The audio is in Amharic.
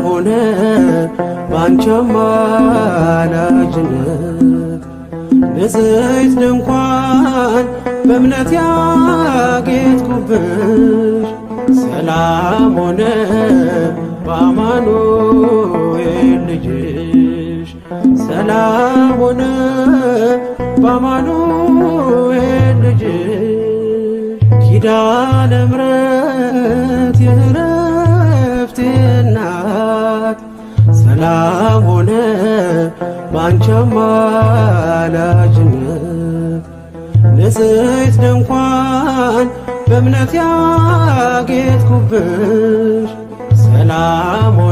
ሆነ ባንቺ አማላጅነት። ንጽሕት ድንኳን በእምነት ያጌጥኩብሽ ሰላም ሆነ በአማኑኤል ልጅሽ፣ ሰላም ሆነ በአማኑኤል ልጅሽ። ኪዳነ ምሕረት የዕረፍቴ እናት፣ ሰላም ሆነ ባንቺ አማላጅነት። ንጽሕት ድንኳን በእምነት ያጌጥኩብሽ ሰላም ሆነ።